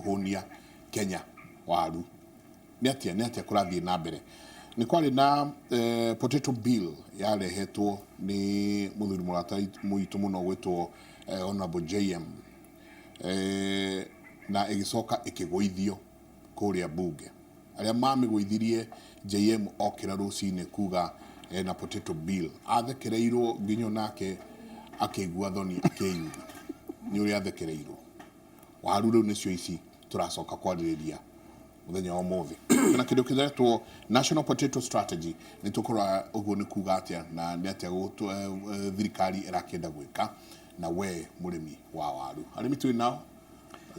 Kũhũnia Kenya waru. Nĩ atĩa, nĩ atĩa kũrathiĩ na mbere? Nĩ kwarĩ na potato bill yarehetwo nĩ mũthuri mũrata witũ mũno gwĩtwo Honorable JM, na ĩgĩcoka ĩkĩgũithio kũrĩa mbunge. Arĩa mamĩgũithirie, JM okĩra rũcinĩ kuga ena potato bill, athekereirwo nginya nake akĩigua thoni, akĩyutha nĩ ũrĩa athekereirwo. Waru rĩu nĩcio ici tũracoka kwarĩrĩria mũthenya wa ũmũthĩ na kĩndũ kĩretwo National Potato Strategy. Nĩ tũkũrora ũguo nĩ kuga atĩa na nĩ atĩa thirikari ĩrakĩenda gwĩka na we mũrĩmi wa waru. Arĩmi twĩ nao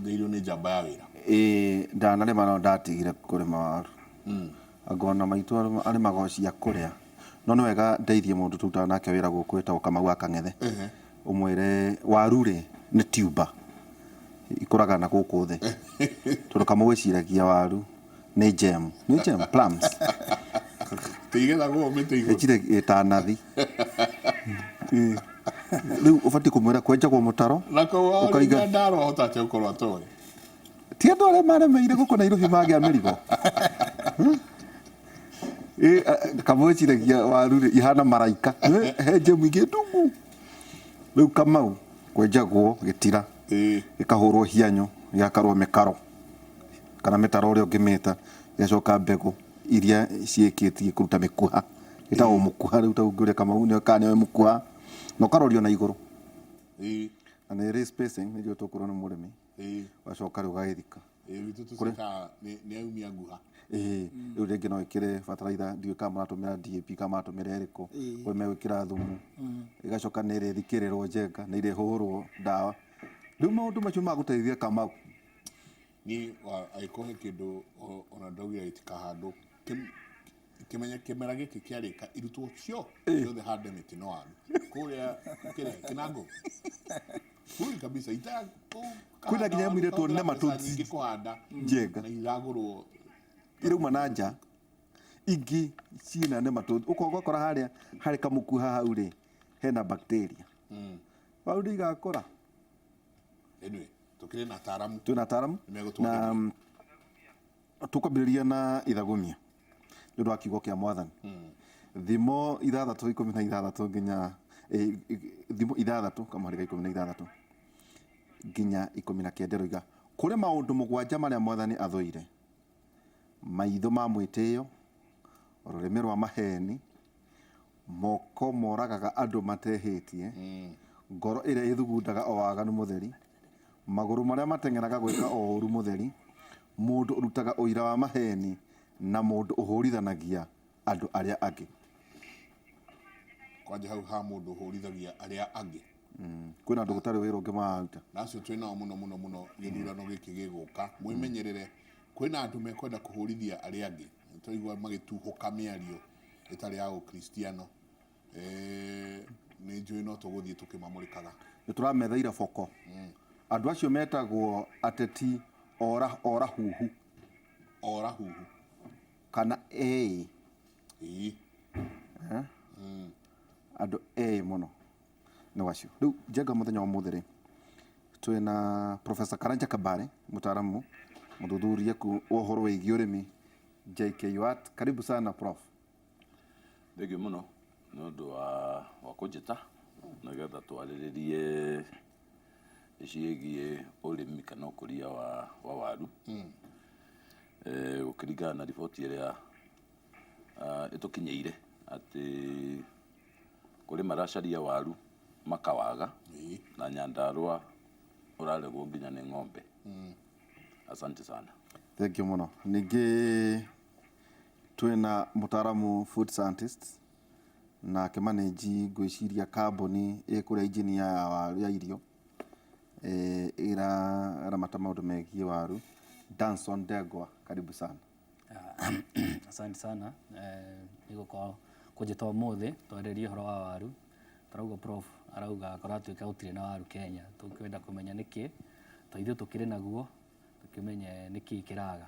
njĩirwo nĩ njamba ya wĩra. Ĩĩ, ndanarĩma no ndatigire kũrĩma waru. Ngona maitũ arĩmaga o cia kũrĩa. No nĩ wega ndeithie mũndũ tũrutaga nake wĩra gũkũ wĩtagwo Kamau wa Kang'ethe. Ũmwĩre waru rĩ nĩ tuber ikũraga na gũkũ thĩ. Tondũ Kamau eciragia waru nĩ jam. Nĩ jam, plums. Tĩigethagwo mĩtĩ igũrũ. Eciragia ĩta nathi. Rĩu ũbatiĩ kũmwĩra kwenjagwo mũtaro. Na koguo Ũkaiga- Nyandarua ahota atĩa gũkorwo atoĩ? Ti andũ arĩa maremeire gũkũ Nairobi magĩa mĩrigo. Kamau eciragia waru rĩ ihana maraika. He njemu ingĩ ndungu. Rĩu Kamau kwenjagwo gĩtira, gĩkahũrwo hianyũ, gĩgakarwo mĩkaro kana mĩtaro ũrĩa ũngĩmĩta, gĩgacoka mbegũ iria ciĩkĩtie kũruta mĩkuha, ĩtagwo mũkuha. Rĩu ta ũngĩũria Kamau nĩoĩ kana nĩoĩ mũkuha, na ũkarorio na igũrũ. Na nĩ ĩrĩ spacing, nĩ njũĩ tũkũrwo nĩ mũrĩmi. Ũgacoka rĩu ũgagĩthika. Ĩĩ, gwitũ tũciĩtaga nĩ aumia nguha. Ĩĩ, rĩu rĩngĩ no ĩkĩre bataraitha, ndiũĩ kana mũratũmĩra DAP kana mũratũmĩra ĩrĩkũ, kwĩ megwĩkĩra thumu, ĩgacoka nĩ ĩrĩthikĩrĩrwo njenga, nĩ irĩhũrwo ndawa. Rĩu maũndũ macio ma gũteithia Kamau. Niĩ angĩkorwo he kĩndũ ona ndaugire gĩtikahandwo, kĩmenye kĩmera gĩkĩ kĩarĩka irutwo cio ciothe, hande mĩtĩ no waru kũrĩa kĩrĩa kĩnango buri kabisa ita. Kwĩna nginya ĩmwe iretwo nematodes. Nyingĩ kũhanda Njenga. Na iragũrwo. Irauma na nja, ingĩ ciĩna nematodes. Ũgakora harĩa harĩ kamũkuha hau rĩ, hena bacteria. Waru nĩ igakũra. Anyway, tũkĩrĩ na ataaramu. Twĩna ataaramu. Nĩmegũtwarĩria. Na tũkwambĩrĩria na ithagumia nĩ ũndũ wa kiugo kĩa Mwathani. Thimo 6:16 nginya Thimo 6 kamũhari ka 16 nginya 19 ĩroiga, kũrĩ maũndũ mũgwanja marĩa Mwathani athũire: maitho ma mwĩtĩo, rũrĩmĩ rwa maheni, moko moragaga andũ matehĩtie, ngoro ĩrĩa ĩthugundaga o waganu mũtheri, magũrũ marĩa mateng'eraga gwĩka o ũũru mũtheri, mũndũ ũrutaga ũira wa maheni, na mũndũ ũhũrithanagia andũ arĩa angĩ. Kwanja hau ha mũndũ ũhũrithagia arĩa angĩ. Kwĩna andũ gũtarĩ wĩra ũngĩ mararuta. Na acio twĩ nao mũno mũno mũno gĩthurano gĩkĩ gĩgũka. Mwĩmenyerere, kwĩna andũ mekwenda kũhũrithia arĩa angĩ. Twaigua magĩtuhũka mĩario ĩtarĩ ya ũkristiano. Nĩ njũĩ no tũgũthiĩ tũkĩmamũrĩkaga. Nĩ tũrametha boko. Andũ acio metagwo ateti ora ora huhu. Ora huhu. Kana ĩĩ. Andũ ĩĩ mũno nĩ wacio. Rĩu njenga mũthenya wa ũmũthĩ rĩ, twĩna Professor Karanja Kabare, mũtaaramu mũthuthuria wa ũhoro wĩgiĩ ũrĩmi JKUAT. Karibu sana, Prof. Thengiũ mũno nĩ ũndũ wa kũnjĩta nĩgetha twarĩrĩrie ciĩgiĩ ũrĩmi kana ũkũria wa waru. Gũkĩringana na riboti ĩrĩa ĩtũkinyĩire atĩ kũrĩ maracaria waru makawaga na Nyandarũa ũraregwo nginya nĩ ng'ombe. Asante sana. Thank you mũno. Ningĩ twĩna mũtaaramu food scientist na akĩmanĩnji ngwĩciria kambuni ĩ kũrĩa engineer ya waru ya irio, ĩraramata maũndũ megiĩ waru, Danson Ndegwa, karibu sana. Asante sana nĩ gũkorwo kũnjĩta ũmũthĩ twarĩrie ũhoro wa waru. Tarauga Prof arauga kũratuĩka gũtirĩ na waru Kenya. Tũkwenda kũmenya nĩkĩ, to ithuĩ tũkĩrĩ naguo, tũkĩmenye nĩkĩ kĩraga.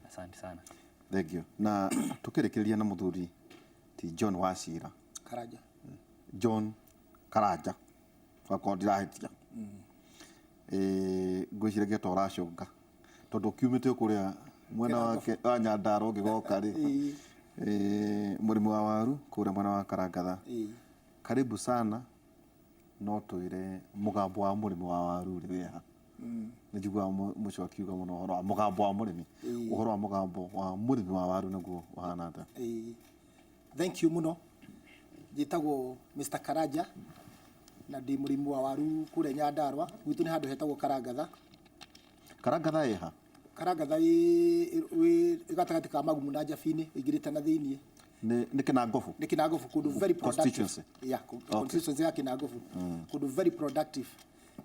Asante sana. Thank you. Na tũkĩrĩkĩrĩria na mũthuri ti John Wacira. Karanja. John Karanja, wakorwo ndirahĩtia. Ngwĩciragia ta ũracũnga. Tondũ kiumĩte o kũrĩa mwena wake wa Nyandarua ũngĩgoka rĩ, mũrĩmi wa waru kũrĩa mwena wa Karangatha. Karibu sana. No twĩre mũgambo wa mũrĩmi wa waru rĩ wĩha? Nĩ njiguaga mũcio akiuga mũno ũhoro wa mũgambo wa mũrĩmi. Ũhoro wa mũgambo wa mũrĩmi wa waru naguo ũhana atĩa? Thank you mũno. Njĩtagwo Mr. Karanja na ndĩ mũrĩmi wa waru kũrĩa Nyandarua. Gwitũ nĩ handũ hetagwo Karangatha. Karangatha ĩha? Karangatha ĩ gatagatĩ ka Magumu na Njabini, ĩingĩrĩte na thĩiniĩ. Nĩ Kĩnangobu? Nĩ Kĩnangobu, kũndũ very productive. Constituency? Yeah, constituency ya Kĩnangobu. Kũndũ very productive.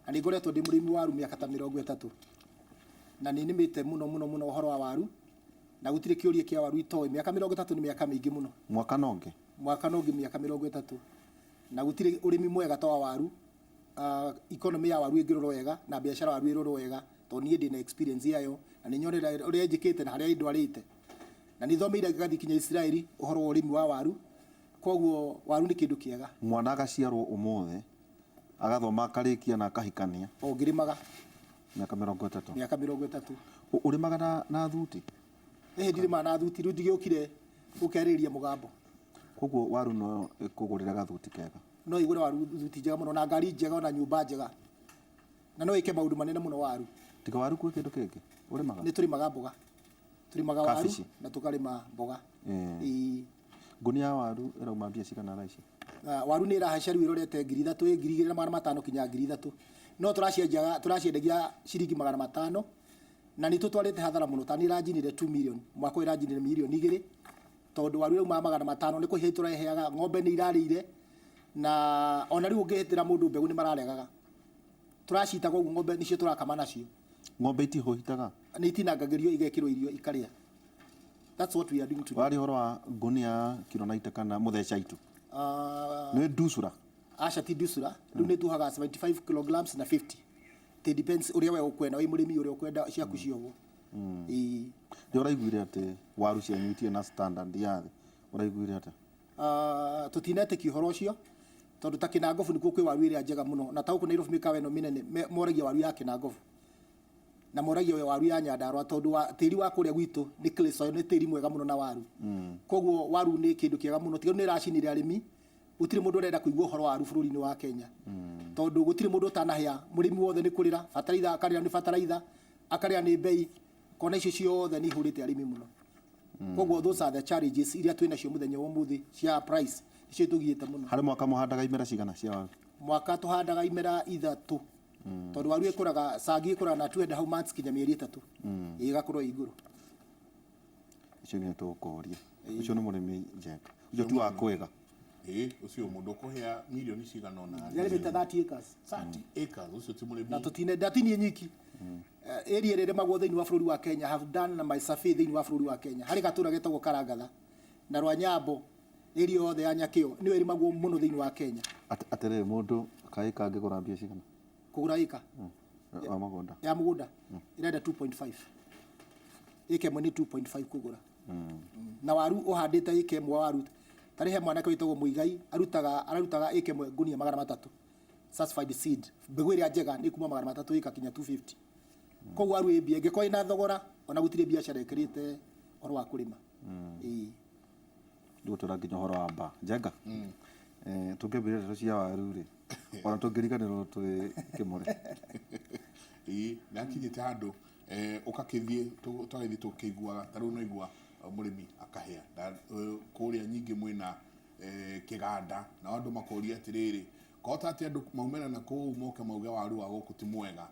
Na nĩ ngoretwo ndĩ mũrĩmi wa waru mĩaka ta 30. Na nĩ nĩmĩte mũno mũno mũno ũhoro wa waru. Na gũtirĩ kĩũria kĩa waru itoĩ. Mĩaka 30 nĩ mĩaka mĩingĩ mũno. Mwaka na ũngĩ? Mwaka na ũngĩ mĩaka 30. Na gũtirĩ ũrĩmi mwega ta wa waru. Economy ya waru ĩngĩrorwo wega na biacara waru ĩrorwo wega, tondũ niĩ ndĩna experience yayo na nĩ nyonera ũrĩa njĩkĩte na harĩa ĩndwarĩte. Na nĩ thomeire ngathiĩ kinya Israeli ũhoro wa ũrĩmi wa waru. Koguo waru nĩ kĩndũ kĩega. Mwana agaciarwo ũmũthĩ, agathoma akarĩkia na akahikania. O ngĩrĩmaga. Mĩaka 30. Mĩaka 30. Ũrĩmaga na thuti? Ĩhĩ, ndirĩmaga na thuti, rĩu ndigĩũkire gũkerĩria mũgambo. Koguo waru no ĩkũgũrĩre gathuti kega? No ĩgũre waru thuti njega mũno na ngari njega ona nyũmba njega. Na no ĩke maũndũ manene mũno waru. Tiga waru kwĩ kĩndũ kĩngĩ ũrĩmaga? Nĩ tũrĩmaga mboga. Tũrĩmaga waru Kabici. na tũkarĩma mboga. Ĩĩ. Ngũnia ya waru ĩrauma mbia cigana thaa ici? Waru nĩ ĩrahaica rĩu ĩrorete 3,000, ĩ 2,500 kinya 3,000. No tũraciendagia ciringi 500 na nĩ tũtwarĩte hathara mũno, ta nĩ ĩranjinire 2 million, mwaka ũyũ ĩranjinire mirioni 2, tondũ waru ĩraumaga 500 nĩ kũhe tũreheaga, ng'ombe nĩ irarĩire, na ona rĩu ũngĩhĩtĩra mũndũ mbegũ nĩ mararegaga. Tũracitaga ũguo ng'ombe nĩcio tũrakama nacio. Ng'ombe itihũhitaga? Nĩ itinangagĩrio igekĩrwo irio ikarĩa. That's what we are doing today. Wari ũhoro wa ngũnia ya kiro 90 kana mũtheca itu? Nĩ ndusura? Aca ti ndusura. Rĩu nĩ tuhaga 75 kilograms na 50. It depends ũrĩa we ũkwenda, wĩ mũrĩmi ũrĩa ũkwenda ciaku ciohwo. Ĩĩ. Nĩ ũraiguire atĩ waru cianyu itirĩ na standard ya thĩ? Ũraiguire atĩa? Tũtinetĩkia ũhoro ũcio, tondũ ta Kĩnangobu nĩkuo kwĩ waru ĩrĩa njega mũno, na ta gũkũ Nairobi mĩkawa ĩno mĩnene moragia waru ya Kĩnangobu na moragia waru ya Nyandarua, tondũ wa tĩri wa kũrĩa gwitũ nĩ clay soil, nĩ tĩri mwega mũno na waru. Koguo waru nĩ kĩndũ kĩega mũno, tiga nĩ ĩracinire arĩmi, gũtirĩ mũndũ ũrenda kũigua ũhoro wa waru bũrũri-inĩ wa Kenya. Tondũ gũtirĩ mũndũ ũtanahĩa, mũrĩmi wothe nĩ kũrĩra, bataraitha akarĩra nĩ bataraitha, akarĩra nĩ mbei, kona icio ciothe nĩ ihũrĩte arĩmi mũno. Koguo those are the challenges iria twĩ nacio mũthenya wa ũmũthĩ cia price, nĩcio itũgiĩte mũno. Harĩ mwaka mũhandaga imera cigana cia waru? Mwaka tũhandaga imera 3. Tondũ waru ĩkũraga, cangi ĩkũraga na 2 and a half months kinya mĩeri 3. Ĩgakorwo ĩ igũrũ. Icio nĩ tũkũria. Ũcio nĩ mũrĩmi njega. Ũcio ti wa kwĩga. Ĩĩ, ũcio mũndũ ũkũhĩa mirioni cigana ũna. Nĩarĩmĩte 30 acres. 30 acres, ũcio ti mũrĩmi. Na tũtine, ndatinie nyiki. Area ĩrĩa ĩrĩmagwo thĩinĩ wa bũrũri wa Kenya, have done my survey thĩinĩ wa bũrũri wa Kenya. Harĩ gatũra getagwo Karangatha na Rwanyambo, area yothe ya Nyakĩo nĩyo ĩrĩmagwo mũno thĩinĩ wa Kenya. Atĩrĩrĩ, mũndũ kaĩka angĩgũra mbia cigana? Kũgũra ĩka? Wa mũgũnda. Ya mũgũnda. Ĩrenda 2.5. Ĩka ĩmwe nĩ 2.5 kũgũra. Na waru ũhandĩte ĩka ĩmwe waru. Tarĩ he mwanake wĩtagwo Mũigai, ararutaga ĩka ĩmwe ngunia 300. Certified seed. Mbegũ ĩrĩa njega nĩ kuma 300 ĩka kinya 250. Koguo waru ĩ mbia, ĩngĩkorwo ĩna thogora, ona gũtirĩ biacara ĩkĩrĩte ũhoro wa kũrĩma. Ĩĩ. Rĩu tũra nginya ũhoro wa mba. Njenga? Tũngĩambĩrĩria ndeto cia waru rĩ, ona tũngĩriganĩrwo twĩ kĩmũrĩ. Ĩĩ, nĩhakinyĩte handũ, ũgakĩthiĩ, tũgagĩthiĩ tũkĩiguaga, ta rĩu no igua mũrĩmi akahĩa. Na kũrĩa nyingĩ mwĩna kĩganda, na andũ makoria atĩrĩrĩ, kota atĩ andũ maumĩra na kũu moke mauge waru wa gũkũ ti mwega.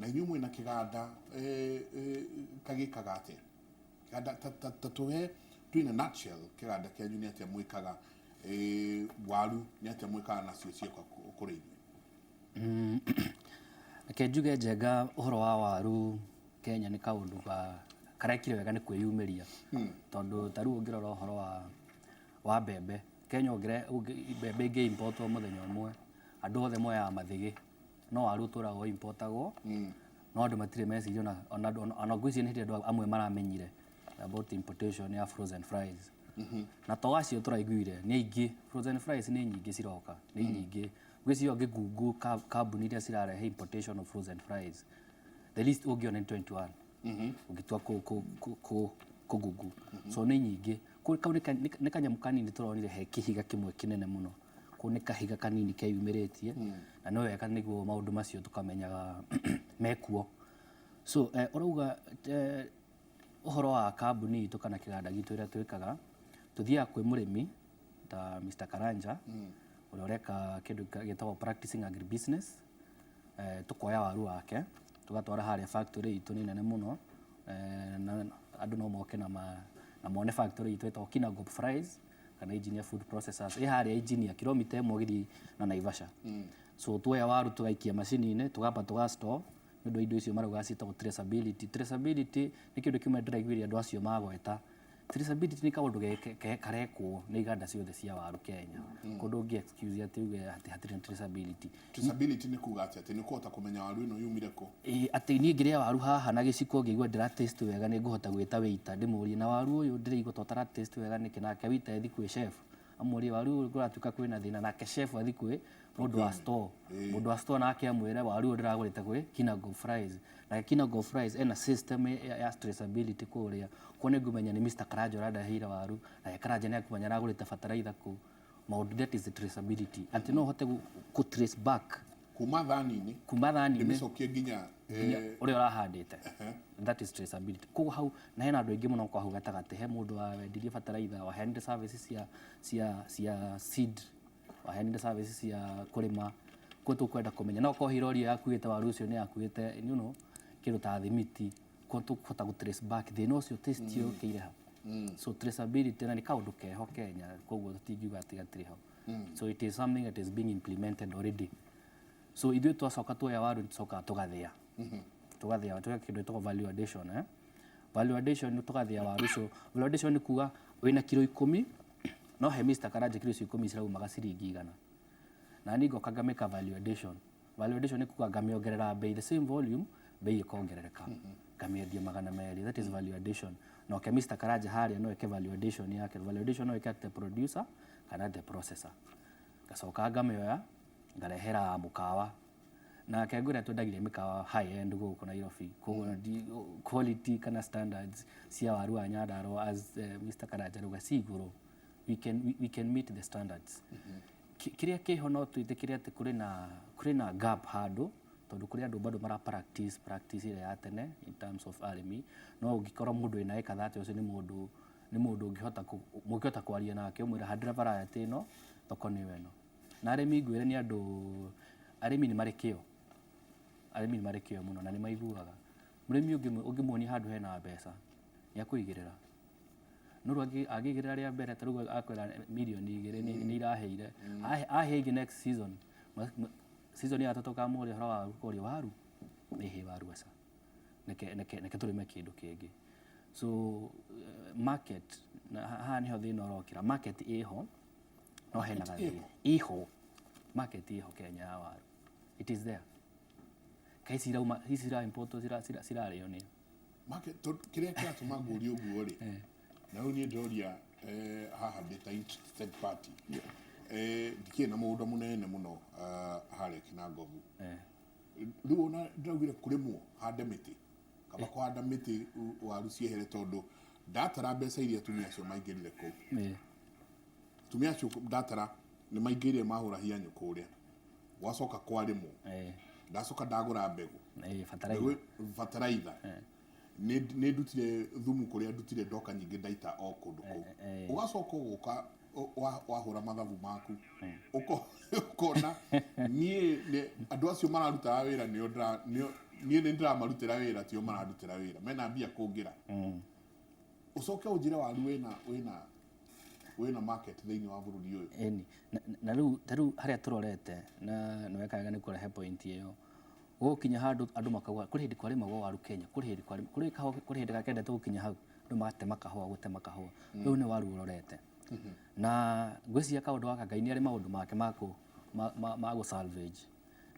Na inyuĩ mwĩna kĩganda, kagĩkaga atĩa? Kĩganda, ta tũhe, tu in a nutshell, kĩganda kĩanyu nĩ atĩa mwĩkaga, waru nĩ atĩa mwĩkaga nacio cioka kũrĩ inyuĩ? Reke njuge Njenga ũhoro wa waru Kenya nĩ kaũndũ karekire wega nĩ kwĩyumĩria. Tondũ ta rĩu ũngĩrora ũhoro wa mbembe, Kenya mbembe ingĩ importwo mũthenya ũmwe, andũ othe moyaga mathĩgĩ, no waru ũtũraga ũ importagwo, no andũ matirĩ meciria ona andũ, ona ngwĩciria nĩ hĩndĩ andũ amwe maramenyire about importation ya frozen fries. Na to acio tũraiguire, nĩ aingĩ, frozen fries nĩ nyingĩ ciroka, nĩ nyingĩ. Ngwĩciria ũngĩ Google kambuni iria cirarehe importation of frozen fries, the least ũngĩona nĩ 21. Ũngĩtua kũ Google. So nĩ nyingĩ. Kau nĩ kanyamũ kanini tũronire he kĩhiga kĩmwe kĩnene mũno. Kũu nĩ kahiga kanini keyumĩrĩtie na no wega nĩguo maũndũ macio tũkamenyaga mekuo. So ũrauga ũhoro wa kambuni itũ kana kĩganda gitũ ĩrĩa twĩkaga, tũthiaga kwĩ mũrĩmi ta Mr. Karanja ũrĩa ũreka kĩndũ gĩtagwo practicing agribusiness. Tũkoya waru wake tũgatwara harĩa factory itũ nĩ nene mũno, na andũ no moke na mone factory itũ ĩtagwo Kinangop Fries kana Engineer Food Processors, ĩ harĩa Engineer kilomita 1 ũgĩthiĩ na Naivasha. So tuoya waru tũgaikia macini-inĩ, tũgamba tũga store nĩ ũndũ wa indo icio marauga ciĩtagwo traceability. Traceability nĩ kĩndũ kĩmwe ndĩraiguire andũ acio magweta. Traceability nĩ kaũndũ karekwo nĩ iganda ciothe cia waru Kenya. Kũndũ ũngĩ excuse atĩ uge atĩ hatirĩ na traceability. Traceability nĩ kuga atĩ nĩ kũhota kũmenya waru ĩno yumire kũ? Ĩĩ, atĩ niĩ ngĩrĩa waru haha na gĩciko ngĩigua ndĩra taste wega, nĩ ngũhota gwĩta waiter ndĩmũrie na waru ũyũ ndĩraigua ta ũtara taste wega nĩkĩ, nake waiter athiĩ kwĩ chef amũrie waru ũyũ kũratuĩka kwĩna thĩna, nake chef athiĩ kwĩ mũndũ wa store, mũndũ wa store nake amwĩre waru ũyũ ndĩragũrĩte kwĩ Kinangop Fries, nake Kinangop Fries ena system ya traceability kũrĩa, koguo nĩ ngũmenya nĩ Mr. Karanja ũrandeheire waru, nake Karanja nĩ akũmenya aragũrĩte bataraitha kũ. Maũndũ, that is the traceability, atĩ no ũhote kũ trace back kuma thani-inĩ, kuma thani-inĩ ndĩmĩcokie nginya nginya ũrĩa ũrahandĩte. That is traceability. Koguo hau na hena andũ aingĩ mũno kwa hau gatagatĩ, he mũndũ wawendirie bataraitha, waheanire services cia seed, waheanire services cia kũrĩma. Koguo tũkwenda kũmenya no korwo hirori ĩyo yakuĩte waru ũcio nĩ yakuĩte kĩndũ ta thimiti, koguo tũkũhota gũ trace back thĩna ũcio, taste ĩyo yũkĩire ha. So traceability na nĩ kaũndũ keho Kenya, koguo tũtingiuga atĩ gatirĩ ho. So it is something that is being implemented already. So ithuĩ twacoka tuoya waru, tũcokaga tũgathĩa tũgeka kĩndũ gĩtagwo value addition. Value addition nĩ tũgathĩa waru ũcio. Value addition nĩ kuga wĩna kiro 10, no he Mr. Karanja kiro icio 10 ciraumaga ciringi 100, na niĩ ngoka ngamĩka value addition. Value addition nĩ kuga ngamĩongerera bei, the same volume, bei ĩkongerereka, ngamĩendia 200. That is value addition. Na oke Mr. Karanja harĩa no eke value addition yake. Value addition no eke at the producer kana the processor. Ngacoka ngamĩoya ngarehera mũkawa, nake ngwĩra twendagirie mĩkawa high end gũkũ Nairobi, koguo quality kana standards cia waru wa Nyandarua, as Mr. Karanja arauga, ci igũrũ. We can meet the standards. Kĩrĩa kĩho no twĩtĩkĩre atĩ kũrĩ na gap handũ, tondũ kũrĩ andũ bado mara practice ĩrĩa ya tene in terms of arĩmi. No ũngĩkorwo mũndũ wĩna ĩka 30, ũcio nĩ mũndũ mũngĩhota kwaria nake ũmwĩre handĩra variety ĩno, thoko nĩyo ĩno. Na arĩmi ngwĩre nĩ andũ, arĩmi nĩ marĩ kĩo, arĩmi nĩ marĩ kĩo mũno na nĩ maiguaga. Mũrĩmi ũngĩmuonia handũ hena mbeca nĩ akũigĩrĩra, no rĩu angĩigĩrĩra rĩa mbere, ta rĩu akwĩra mirioni 2 nĩ iraheire, ahe ĩngĩ next season, season ya gatatũ ũkamũria ũhoro wa waru, ũkoria waru nĩ hĩ waru aca, reke tũrĩme kĩndũ kĩngĩ. So market na haha nĩho thĩna ũrokĩra. Market ĩho, no hena gathĩna. Ĩho market, ĩho Kenya ya waru, it is there. Kaĩ cirauma ici cira import cirarĩo nĩ Market, tondũ kĩrĩa kĩratũma ngũrie ũguo rĩ, na rĩu niĩ ndĩroria haha ndĩ ta interested party, ndikĩrĩ na mũgũnda mũnene mũno harĩa Kinangobu. Rĩu ona ndĩraugire kũrĩmwo hande mĩtĩ, kaba kũhanda mĩtĩ waru ciehere, tondũ ndatara mbeca iria atumia acio maingĩrire kũu, atumia acio ndatara nĩ maingĩrire mahũra hianyũ kũrĩa, gwacoka kwarĩmwo, ndacoka ndagũra mbegũ, bataraitha, bataraitha, nĩ ndutire thumu kũrĩa ndutire, ndoka nyingĩ ndaita o kũndũ kũu, ũgacoka ũgoka wahũra mathabu maku ũkona niĩ andũ acio mararutaga wĩra nĩo niĩ nĩ ndĩramarutĩra wĩra, tio marandutĩra wĩra, mena mbia kũngĩra. Ũcoke ũnjĩre waru wĩna market thĩinĩ wa bũrũri ũyũ? Ĩni na rĩu ta rĩu harĩa tũrorete na nĩ weka wega nĩ kũrehe point ĩyo. Gũgũkinya handũ andũ makauga kũrĩ hĩndĩ kwarĩmagwo waru Kenya, kũrĩ hĩndĩ kũrĩ kahũa, kũrĩ hĩndĩ gakendete gũkinya hau andũ magatema kahũa, gũtema kahũa. Rĩu nĩ waru ũrorete na ngwĩciria kaũndũ gaka Ngai nĩ arĩ maũndũ make ma gũ salvage.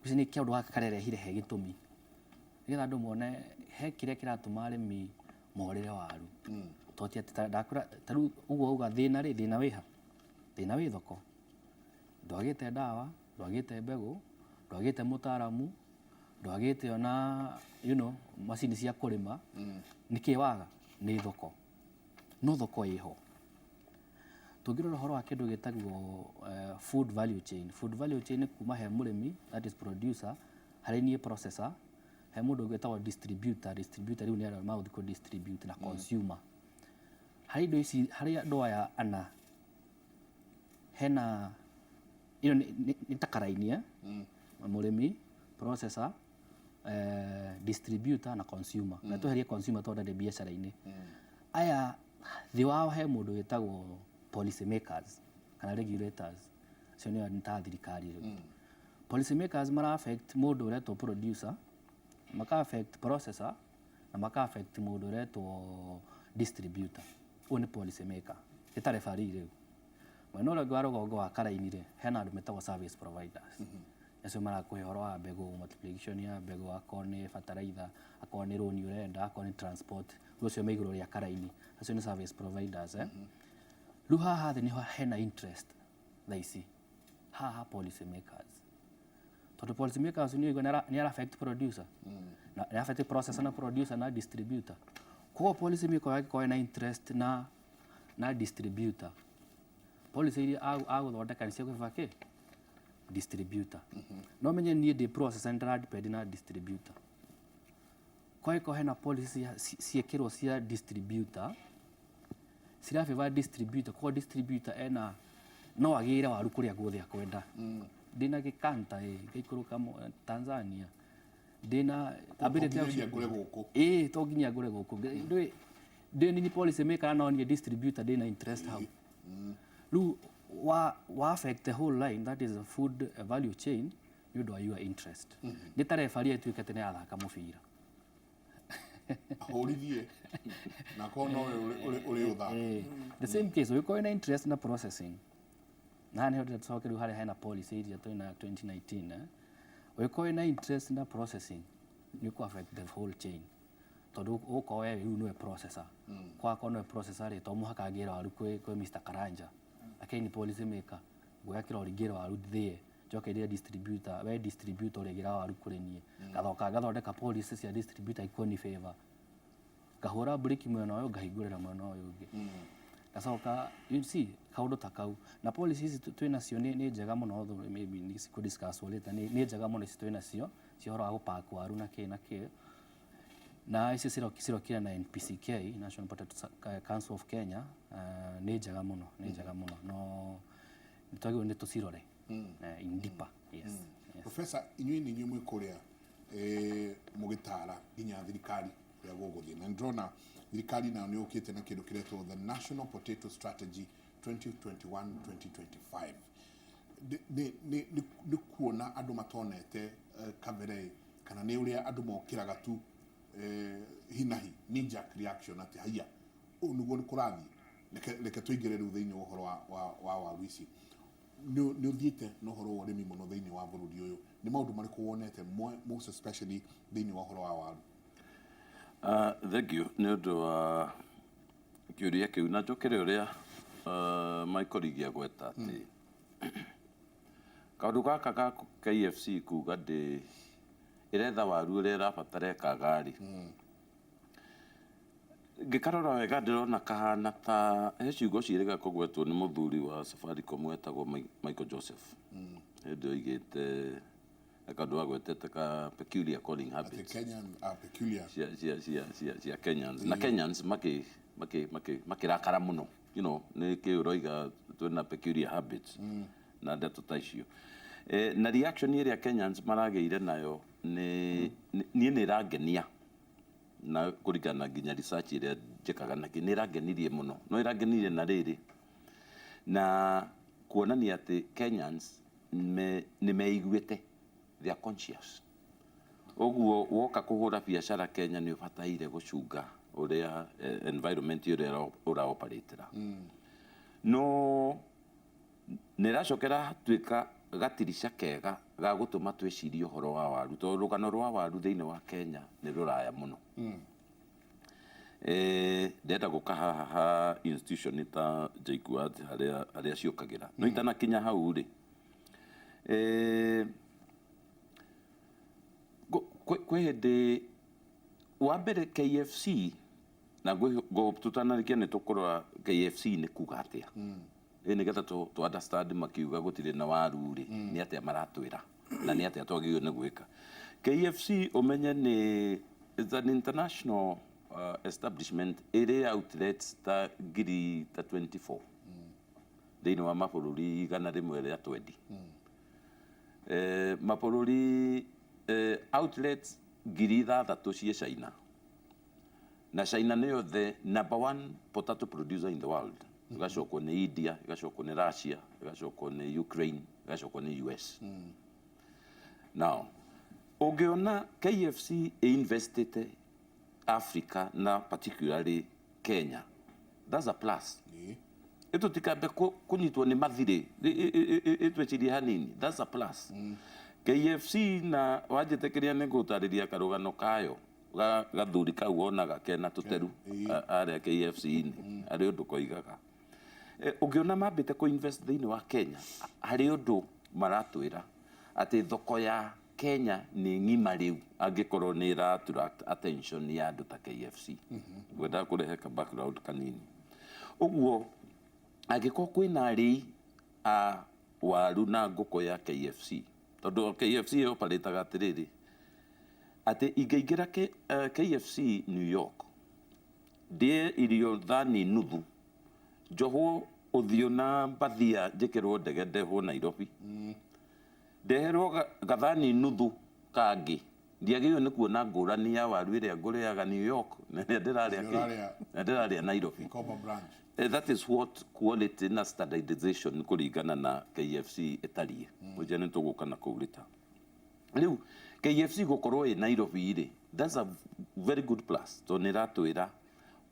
Ngwĩciria nĩ kaũndũ gaka karerehire he gĩtũmi nĩgetha andũ mone he kĩrĩa kĩratũma arĩmi morĩre waru, to ti atĩ ndakwĩra ta rĩu ũguo auga thĩna rĩ, thĩna wĩha, thĩna wĩ thoko, ndwagĩte ndawa, ndwagĩte mbegũ, ndwagĩte mũtaaramu. Ndwagĩte ona macini cia kũrĩma. Nĩkĩ waga? Nĩ thoko. No thoko ĩho. Tũngĩrora ũhoro wa kĩndũ gĩtagwo food value chain. Food value chain nĩ kuma he mũrĩmi, that is producer, harĩ niĩ processor, he mũndũ ũngĩ wĩtagwo distributor. Distributor rĩu nĩ arĩa magũthiĩ kũ distribute na consumer. Harĩ indo ici, harĩ andũ aya ana, hena ĩyo nĩ ta karaini, eh? Mũrĩmi, processor, distributor na consumer. Na tweherie consumer tondũ ndarĩ biacara-inĩ. Aya thĩ wao he mũndũ wĩtagwo policy makers kana regulators. Acio nĩo nĩ ta thirikari rĩu. Policy makers mara affect mũndũ ũretwo producer, maka affect processor na maka affect mũndũ ũretwo distributor. Ũyũ nĩ policy maker. Nĩ ta referee rĩu. Mwena ũrĩa ũngĩ wa rũgongo wa karaini rĩ, hena andũ metagwo service providers. Acio marakũhe ũhoro wa mbegũ, multiplication ya mbegũ, akorwo nĩ fertilizer, akorwo nĩ loan ũrenda, akorwo nĩ transport, rĩu acio me igũrũ rĩa karaini. Acio nĩ service providers, eh. Rĩu haha thĩ nĩho hena interest thaa ici. Haha policy makers. Tondũ policy makers nĩ ũigua nĩ ara affect producer. Na nĩ affect processor na producer na distributor. Koguo policy maker angĩkorwo ena interest na distributor, policy iria agũthondeka nĩ cia gũ favor kĩ? Distributor. No menye niĩ ndĩ processor nĩ ndĩra depend na distributor. Kwa angĩkorwo hena policy ciĩkĩrwo cia distributor, cira favor distributor, koguo distributor ena no agĩre waru kũrĩa guothe akwenda. Ndĩna gĩkanta ĩ, ngaikũrũka Tanzania. Ndĩna ability ya nginya ngũre gũkũ. Ĩĩ, to nginya ngũre gũkũ. Ndĩ ndĩ nini policy maker no niĩ distributor ndĩna interest hau. Rĩu wa affect the whole line, that is a food value chain, nĩ ũndũ wa your interest. Nĩ ta referee ĩtuĩke atĩ nĩ arathaka mũbira. Ahũrithie na korwo nowe ũrĩ ũthaka. The same case, ũngĩkorwo wĩna interest na processing, na haha nĩho ndĩrenda tũcoke rĩu harĩa hena policy iria twĩna 2019, eh? Ũngĩkorwo wĩna interest na processing, nĩ ũkũ affect the whole chain. Tondũ ũgũkorwo we rĩu nĩwe processor. Kwakorwo nĩwe processor rĩ, to mũhaka ngĩre waru kwĩ Mr. Karanja. Lakini policy maker, nguoya kĩrori ngĩre waru thĩe, njoke ndĩre distributor, we distributor ũrĩgĩra waru kũrĩ niĩ. Ngathoka ngathondeka policy cia distributor ikuoni favor. Ngahũra breki mwena ũyũ, ngahingũrĩra mwena ũyũ ũngĩ. Ngacoka, you see, kaũndũ ta kau. Na policy ici twĩnacio nĩ njega mũno, although maybe nĩ cikũ discuss later, nĩ njega mũno ici twĩnacio, cia ũhoro wa gũpack waru na kĩ na kĩ. Na ici cirokire na NPCK, National Potato Council of Kenya, nĩ njega mũno, nĩ njega mũno. No nĩ twagĩrĩirwo nĩ tũcirore in deeper. Yes. Yes. Professor, inyuĩ nĩ inyuĩ mwĩ kũrĩa mũgĩtara nginya thirikari ũrĩa gũgũthiĩ, na nĩndĩrona thirikari nayo nĩ yũkĩte na kĩndũ kĩretwo the National Potato Strategy 2021-2025. Nĩ kuona andũ matonete kabere, kana nĩ ũrĩa andũ mokĩraga tu hinahi, knee jerk reaction, atĩ haiya, ũũ nĩguo kũrathiĩ, reke tũingĩre rĩu thĩinĩ wa ũhoro wa waru ici. Nĩ ũthiĩte na ũhoro wa ũrĩmi mũno thĩinĩ wa bũrũri ũyũ, nĩ maũndũ marĩkũ wonete most especially thĩinĩ wa ũhoro wa waru? Thank you nĩ ũndũ wa kĩũria kĩu, na njokere ũrĩa my colleague agweta atĩ kaũndũ gaka ga KFC kuga ndĩ ĩretha waru ũrĩa ĩrabatara ĩkaga rĩ, ngĩkarora wega ndĩrona kahana ta he ciugo ciĩrĩga kũgwetwo nĩ mũthuri wa Safaricom wetagwo Michael Joseph hĩndĩ oigĩte kaũndũ agwetete ka peculiar calling atĩ habits Kenyan are peculiar cia Kenyans, na Kenyans makĩrakara mũno, nĩ kĩ ũroiga twĩna peculiar habits na ndeto ta icio, na reaction ĩrĩa Kenyans maragĩire nayo nĩ niĩ nĩ ĩrangenia, na kũringana nginya research ĩrĩa njĩkaga na nĩ ĩrangenirie mũno, no ĩrangenirie na rĩrĩ na kuonania atĩ Kenyans nĩ meiguĩte, they are conscious. Ũguo woka kũhũra biacara Kenya nĩ ũbataire gũcunga ũrĩa environment ũrĩa ũraoperatĩra, no nĩ ĩracokera tuĩka gatirica kega ga gũtũma twĩcirie ũhoro wa waru, tondũ rũgano rwa waru thĩinĩ wa Kenya nĩ rũraya mũno. Ndĩrenda gũka haha ha institution ta JKUAT harĩa ciũkagĩra, no itanakinya hau rĩ, Kwĩ hĩndĩ wa mbere KFC na tũtanarĩkia nĩ tũkũrora KFC nĩ kuga atĩa, ĩ nĩgetha tũ understand makiuga gũtirĩ na waru rĩ, nĩ atĩa maratwĩra na nĩ atĩa twagĩrĩirwo nĩ gwĩka. KFC ũmenye nĩ it's an international establishment ĩrĩ outlets ta ngiri ta 24 thĩinĩ wa mabũrũri 120, mabũrũri, outlets 6,000 ciĩ China, na China nĩyo the number one potato producer in the world, ĩgacokwo nĩ India, ĩgacokwo nĩ Russia, ĩgacokwo nĩ Ukraine, ĩgacokwo nĩ US. Now ũngĩona KFC ĩinvestĩte Africa na particularly Kenya, that's a plus. Ĩtũtikambe kũnyitwo nĩ mathirĩ, ĩtwĩcirie hanini, that's a plus. KFC na wanjĩtĩkĩria nĩ ngũtarĩria karũgano kayo gathuri kau wonaga kena tũteru arĩa KFC-inĩ arĩ ũndũ koigaga. Ũngĩona mambĩte kũ-invest thĩinĩ wa Kenya, harĩ ũndũ maratwĩra atĩ thoko ya Kenya nĩ ng'ima rĩu angĩkorwo nĩ ĩra attract attention ya andũ ta KFC. Ngwendaga kũrehe ka background kanini ũguo. Angĩkorwo kwĩna arĩi a waru na ngũkũ ya KFC, tondũ KFC ĩoparĩtaga atĩrĩrĩ, atĩ ingĩingĩra KFC New York, ndĩe irio thani nuthu, njohwo ũthiũ na mbathia, njĩkĩrwo ndege ndehwo Nairobi, ndeherwo gathani nuthu kangĩ, ndiagĩrĩirwo nĩ kuona ngũrani ya waru ĩrĩa ngũrĩaga New York na ĩrĩa ndĩrarĩa Ĩrĩa kĩ? Ũrarĩa. Na ndĩrarĩa Nairobi. Gikomba branch. That is what quality na standardization kũringana na KFC ĩtariĩ. Ũnjĩra nĩ tũgũka na kũu rĩta rĩu KFC gũkorwo ĩ Nairobi rĩ, that's a very good plus, tondũ nĩ ĩratwĩra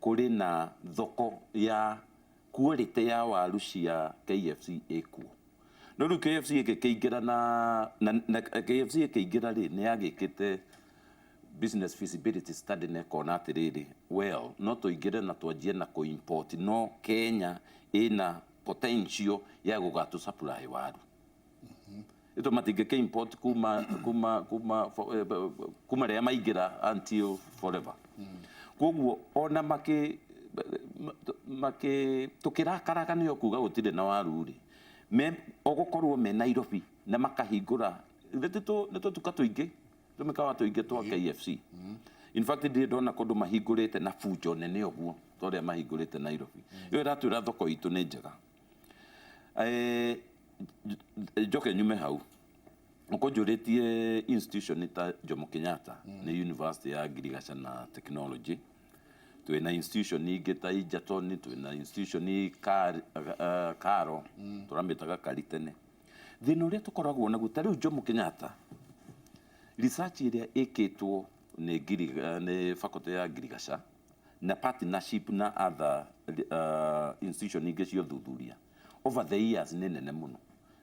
kũrĩ na thoko ya quality ya waru cia KFC ĩkuo. No rĩu KFC ĩgĩkĩingĩra na KFC ĩkĩingĩra rĩ, nĩ yagĩkĩte business feasibility study na ĩkona atĩrĩrĩ, well, no tũingĩre na twanjie na kũ-import, no Kenya ĩna potential ya gũgatũ supply waru ito matingĩkĩ import kuma rĩrĩa maingĩra until forever. Koguo ona makĩ tũkĩrakaraga nĩo kuga gũtirĩ na waru rĩ, me ogũkorwo me Nairobi na makahingũra nĩ tũtuka tũingĩ, tũmĩkawa tũingĩ twa KFC. In fact, ndirĩ ndona kũndũ mahingũrĩte na bunjo nene ũguo ta ũrĩa mahingũrĩte Nairobi. Ĩyo ĩratwĩra thoko itũ nĩ njega. Njoke nyume hau ũkũnjũrĩtie institution ta Jomo Kenyatta nĩ university ya ngirigaca na technology. Twĩna institution ingĩ ta Egerton, twĩna institution Karo, tũramĩtaga Kari tene. Thĩna ũrĩa tũkoragwo naguo ta rĩu Jomo Kenyatta, research ĩrĩa ĩkĩtwo nĩ faculty ya ngirigaca na partnership na other institution ingĩ cia ũthuthuria over the years nĩ nene mũno,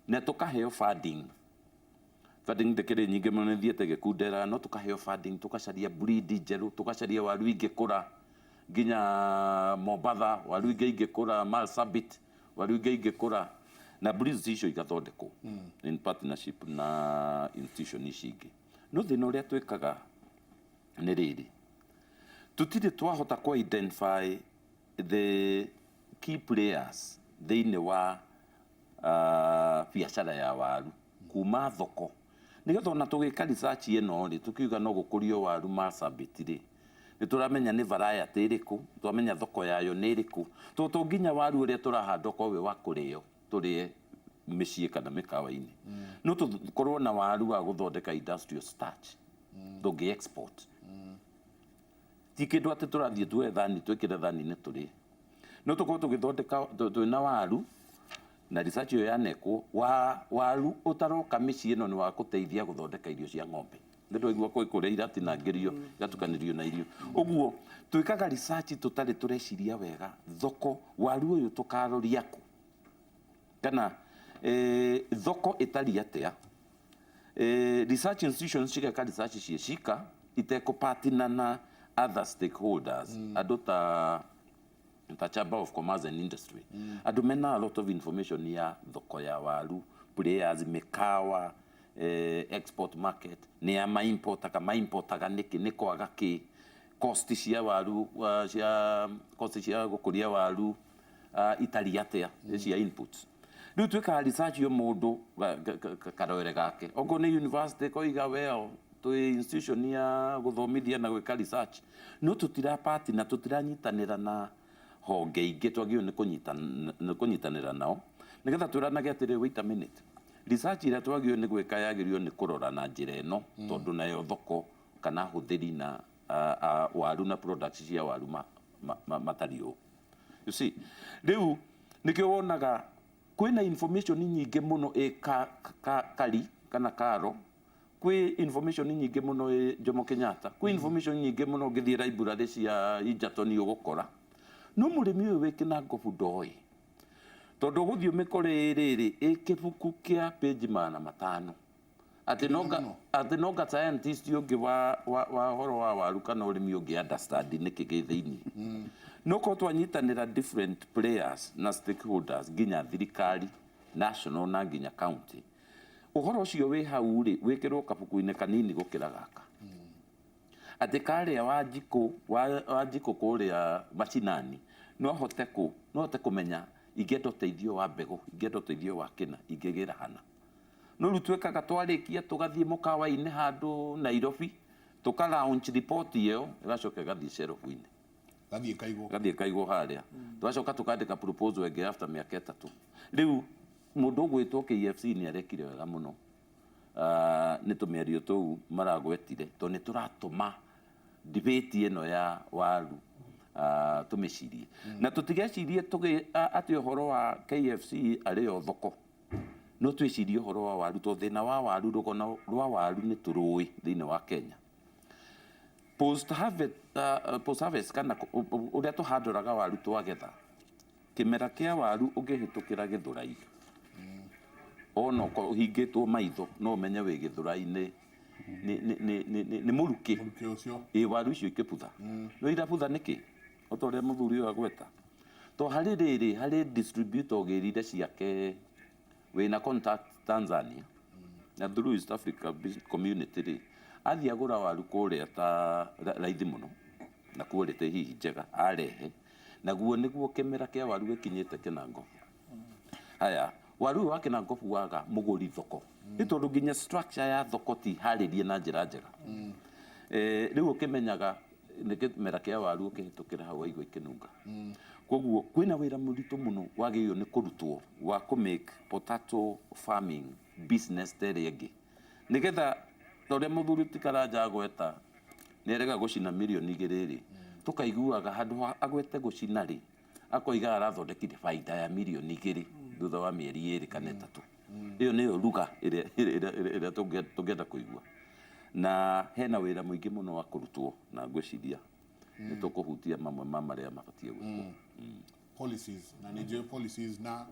na tũkaheo funding ndĩkĩrĩ nyingĩ mũno, nĩ thiĩte gĩkundera, no tũkaheo funding tũgacaria breed njerũ, tũgacaria waru ingĩkũra nginya Mombatha, waru ingĩ ingĩkũra Marsabit, waru ingĩ ingĩkũra, na breeds icio igathondekwo in partnership na institution ici ingĩ. No thĩna ũrĩa twĩkaga nĩ rĩrĩ, tũtirĩ twahota kũ identify the key players thĩinĩ wa biacara ya waru kuma thoko, nĩgetha ona tũgĩka research ĩno rĩ, tũkiuga no gũkũrio waru Marsabit rĩ, nĩ tũramenya nĩ variety ĩrĩkũ, twamenya thoko yayo nĩ ĩrĩkũ, tondũ to nginya waru ũrĩa tũrahanda ũkorwo wĩ wa kũrĩo tũrĩe mĩciĩ kana mĩkawa-inĩ, no tũkorwo na waru wa gũthondeka industrial starch tũngĩ export. Ti kĩndũ atĩ tũrathiĩ tuoe thani twĩkĩre thani-inĩ tũrĩe, no tũkorwo tũgĩthondeka twĩna waru na research ĩyo yanekwo wa waru ũtaroka mĩciĩ ĩno nĩ wa gũteithia gũthondeka irio cia ng'ombe. Nĩ ndwaigua kwĩ kũrĩa iratinangĩrio igatukanĩrio na irio. Ũguo twĩkaga research tũtarĩ tũreciria wega thoko waru ũyũ tũkaroria kũ, kana thoko ĩtariĩ atĩa. Research institutions cigeka research ciĩ cika itekũpartner na other stakeholders, andũ ta Chamber of Commerce and Industry, andũ mena a lot of information ya thoko ya waru, players, mĩkawa. Export market nĩ ya maimportaga, maimportaga nĩkĩ, nĩ kwaga kĩ, cost cia waru, cia cost cia gũkũria waru itari atĩa cia inputs. Rĩu twĩkaga research yo mũndũ karwere gake, okorwo nĩ university koiga, well, twĩ institution ya gũthomithia na gwĩka research, no tũtirapati na tũtiranyitanĩra na honge ingĩ twagĩrĩirwo nĩ kũnyitanĩra nao, nĩgetha twĩranage atĩrĩ, wait a minute, research ĩrĩa twagĩrĩirwo nĩ gwĩka yagĩrĩirwo nĩ kũrora na njĩra ĩno, tondũ nayo thoko kana hũthĩri na waru na products cia waru matariĩ ũũ. You see, rĩu nĩkĩo wonaga kwĩna information nyingĩ mũno ĩ ka, kari kana karo, kwĩ information nyingĩ mũno ĩ Jomo Kenyatta, kwĩ information nyingĩ mũno ũngĩthiĩ library cia Egerton ũgũkora, no mũrĩmi ũyũ wĩ Kĩnangobu ndoĩ, tondũ ũgũthiĩ ũmĩkore rĩrĩ ĩ kĩbuku kĩa page 500, atĩ Mũno. Atĩ nonga scientist ũngĩ wa ũhoro wa waru kana ũrĩmi ũngĩ understand nĩkĩ gĩ thĩinĩ. No korwo twanyitanĩra different players na stakeholders, nginya thirikari national na nginya county, ũhoro ũcio wĩ hau rĩ, wĩkĩrwo kabuku-inĩ kanini gũkĩra gaka, atĩ karĩa Wanjikũ wa Wanjikũ kũrĩa macinani no ahote kũmenya ingĩenda ũteithio wa mbegũ, ingĩenda ũteithio wa kĩna, ingĩgĩra hana. No rĩu twĩkaga twarĩkia tũgathiĩ mũkawa-inĩ handũ Nairobi, tũka launch report ĩyo, ĩgacoka ĩgathiĩ shelf-inĩ. Gathiĩ kaigwo. Gathiĩ kaigwo harĩa, tũgacoka tũkandĩka proposal ĩngĩ after mĩaka 3. Rĩu mũndũ ũgwĩtwo KFC nĩ arekire wega mũno. Nĩ tũmĩario tũu maragwetire, tondũ nĩ tũratũma debate ĩno ya waru tũmĩcirie na tũtigecirie atĩ ũhoro wa KFC arĩ o thoko, no twĩcirie ũhoro wa waru, tondũ thĩna wa waru, rũgono rwa waru nĩ tũrũĩ thĩinĩ wa Kenya. Post harvest, post harvest kana ũrĩa tũhandoraga waru twagetha, kĩmera kĩa waru ũngĩhĩtũkĩra Gĩthũrai, ona ũkorwo ũhingĩtwo maitho, no ũmenye wĩ Gĩthũrai nĩ mũrukĩ. Mũrukĩ ũcio. Ĩ waru icio ikĩbutha, no irabutha nĩkĩ? O ta ũrĩa mũthuri ũyũ agweta, to harĩ rĩrĩ, harĩ distributor ũgĩrire ciake wĩna contact Tanzania na through East Africa Business Community rĩ, athiĩ agũra waru kũrĩa ta raithi mũno na quality hihi njega, arehe naguo nĩguo kĩmera kĩa waru gĩkinyĩte Kĩnangobu. Haya, waru ũyũ wa Kĩnangobu waga mũgũri thoko, nĩ tondũ nginya structure ya thoko ti harĩrie na njĩra njega. Rĩu ũkĩmenyaga nĩ kĩmera kĩa waru ũkĩhĩtũkĩra hau waigua ikĩnunga. Koguo kwĩna wĩra mũritũ mũno wagĩrĩirwo nĩ kũrutwo wa kũ make potato farming business ta ĩrĩa ĩngĩ, nĩgetha ta ũrĩa mũthuri ti Karanja agweta nĩ arega gũcina mirioni 2 rĩ, tũkaiguaga handũ ha agwete gũcina rĩ, akoiga arathondekire baida ya mirioni 2 thutha wa mĩeri 2 kana 3. Ĩyo nĩyo ruga ĩrĩa tũngĩenda kũigua, na hena wĩra mũingĩ mũno wa kũrutwo, na ngwĩciria nĩ tũkũhutia mamwe ma marĩa mabatiĩ gwĩkwo. Policies, na nĩ njũĩ policies na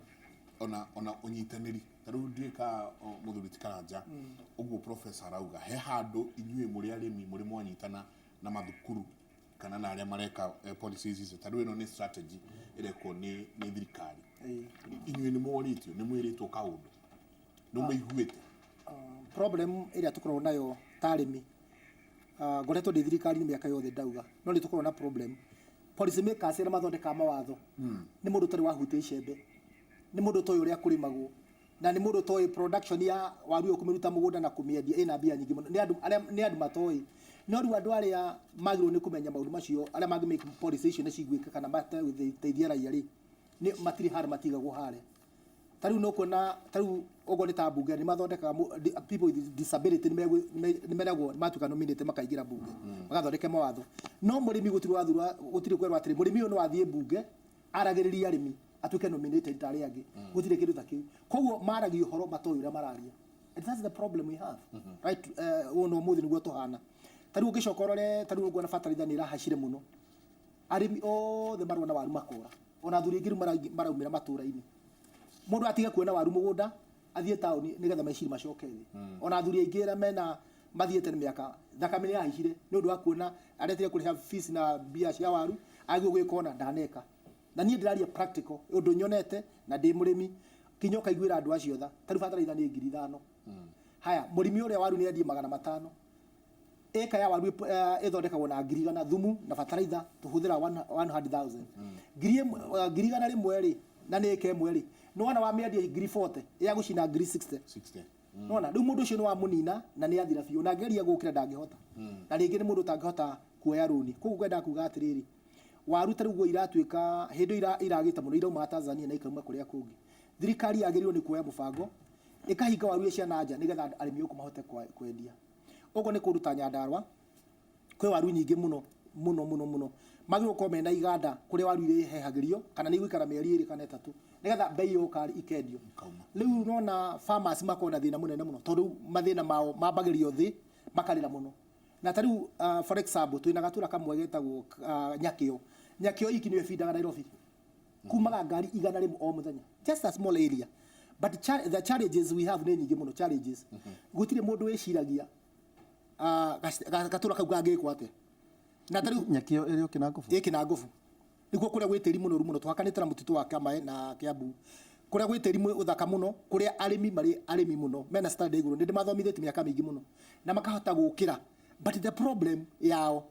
ona ũnyitanĩri, ta rĩu ndiũĩ ka mũthuri ti Karanja ũguo professor arauga he handũ inyuĩ mũrĩ arĩmi mũrĩ mwanyitana na mathukuru kana na arĩa mareka policies icio. Ta rĩu ĩno nĩ strategy ĩrekwo nĩ thirikari, inyuĩ nĩ morĩtio, nĩ mwĩrĩtwo kaũndũ, nĩ mũiguĩte? Problem ĩrĩa tũkoragwo nayo ta arĩmi, ngoretwo ndĩ thirikari-inĩ mĩaka yothe ndauga, no nĩ tũkoragwo na problem. Policy makers arĩa mathondekaga mawatho nĩ mũndũ ũtarĩ wahutia icembe, nĩ mũndũ ũtoĩ ũrĩa kũrĩmagwo, na nĩ mũndũ ũtoĩ production ya waru ĩyo, kũmĩruta mũgũnda na kũmĩendia ĩna mbia nyingĩ mũno. Nĩ andũ arĩa, nĩ andũ matoĩ. No rĩu andũ arĩa magĩrĩirwo nĩ kũmenya maũndũ macio, arĩa mangĩ make policy icio nĩ ciguĩke kana mateithie raia rĩ, nĩ matirĩ harĩa, matigagwo harĩa. Ta rĩu nĩ ũkuona, ta rĩu ũguo nĩ ta mbunge nĩ mathondekaga people with disability nĩ meragwo matuĩka nominated makaingĩra mbunge magathondeke mawatho, no mũrĩmi gũtirĩ wathura, gũtirĩ kwerwo atĩrĩ mũrĩmi ũyũ no athiĩ mbunge aragĩrĩria arĩmi, atuĩke nominated ta arĩa angĩ. Gũtirĩ kĩndũ ta kĩu. Koguo maragia ũhoro matoĩ ũrĩa mararia, and that's the problem we have, right? Ũũ no ũmũthĩ nĩguo tũhana. Ta rĩu ũngĩcoka ũrore, ta rĩu ũguo na bataraitha nĩ ĩrahacire mũno, arĩmi othe marona waru makora, ona athuri aingĩ rĩu maraumĩra matũra-inĩ. Mũndũ atige kuona waru mũgũnda, athiĩ taũni nĩgetha meciria macoke thĩ. Ona athuri aingĩ arĩa mena mathiĩte nĩ mĩaka, thakame nĩ yahaicire nĩ ũndũ wa kuona aretire kũrĩha fees na mbia cia waru, agĩrĩirwo gwĩka ona ndaneka. Na niĩ ndĩraria practical ũndũ nyonete na ndĩ mũrĩmi, kinya ũkaiguĩra andũ acio tha. Ta rĩu bataraitha nĩ 5,000. Haya, mũrĩmi ũrĩa waru nĩ endie 500. Ĩka ya waru ĩthondekagwo na 100,000, thumu na bataraitha tũhũthĩra 100,000. 100,000 rĩ, na nĩ ĩka ĩmwe rĩ, nĩ wona wamĩendia 40,000 ya gũcina 60,000. 60. Nona rĩu mũndũ ũcio nĩ wamũnina na nĩ athira biũ, na angĩgeria gũkĩra ndangĩhota, na rĩngĩ nĩ mũndũ ũtangĩhota kuoya rũni. Koguo ngwendaga kuga atĩrĩrĩ, waru ta rĩu guo iratuĩka hĩndĩ ĩyo iragĩte mũno, iraumaga Tanzania na ikauma kũrĩa kũngĩ. Thirikari yagĩrĩirwo nĩ kuoya mũbango ĩkahinga waru iria cia na nja nĩgetha arĩmi gũkũ mahote kwendia. Ũguo nĩ kũndũ ta Nyandarua kwĩ waru nyingĩ mũno mũno mũno mũno, magĩrĩirwo gũkorwo mena iganda kũrĩa waru irĩhehagĩrio, kana nĩ igũikara mĩeri 2 kana 3 nĩgetha mbei yoka ikendio. Rĩu nona farmers makorwo na thĩna mũnene mũno, tondũ mathĩna mao mambagĩrio thĩ makarĩra mũno. Na ta rĩu for example, twĩna gatũra kamwe getagwo Nyakĩo. Nyakĩo iki nĩyo ĩbindaga Nairobi, kumaga ngari 100 o mũthenya, just a small area, but the challenges we have nĩ nyingĩ mũno. Challenges, gũtirĩ mũndũ wĩciragia gatũra kau gangĩkwo atĩa. Na ta rĩu Nyakĩo ĩrĩ o Kĩnangobu? Ĩ Kĩnangobu, nĩkuo kũrĩa gwĩ tĩri mũnoru mũno, tũhakanĩte na mũtitũ wa Kamae na Kiambu, kũrĩa gwĩ tĩri mũthaka mũno, kũrĩa arĩmi marĩ arĩmi mũno mena standard igũrũ. Nĩ ndĩmathomithĩtie mĩaka mĩingĩ mũno na makahota gũkĩra, but the problem yao,